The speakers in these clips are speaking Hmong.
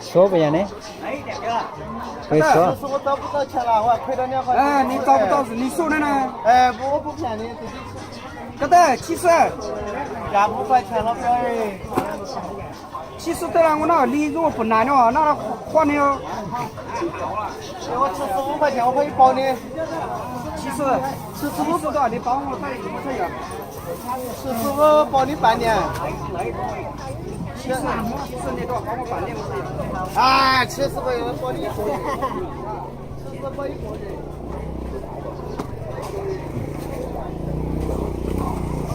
Số bây giờ này. Cái số. Nws tau tau nws xub na na. Koj tau tsib xub. Tsib xub tej la ua no li zuj ua puas nas no na qhuaj ni. Tsib xub, tsib xub, tsib xub tau li paub. Tsib xub paub ni pab niam. Tsib xub paub ni. Xwb xwb, xwb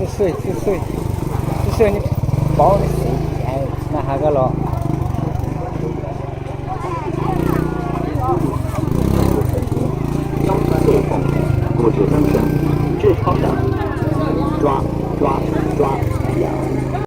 xwb, xwb xwb, paub na has koj los.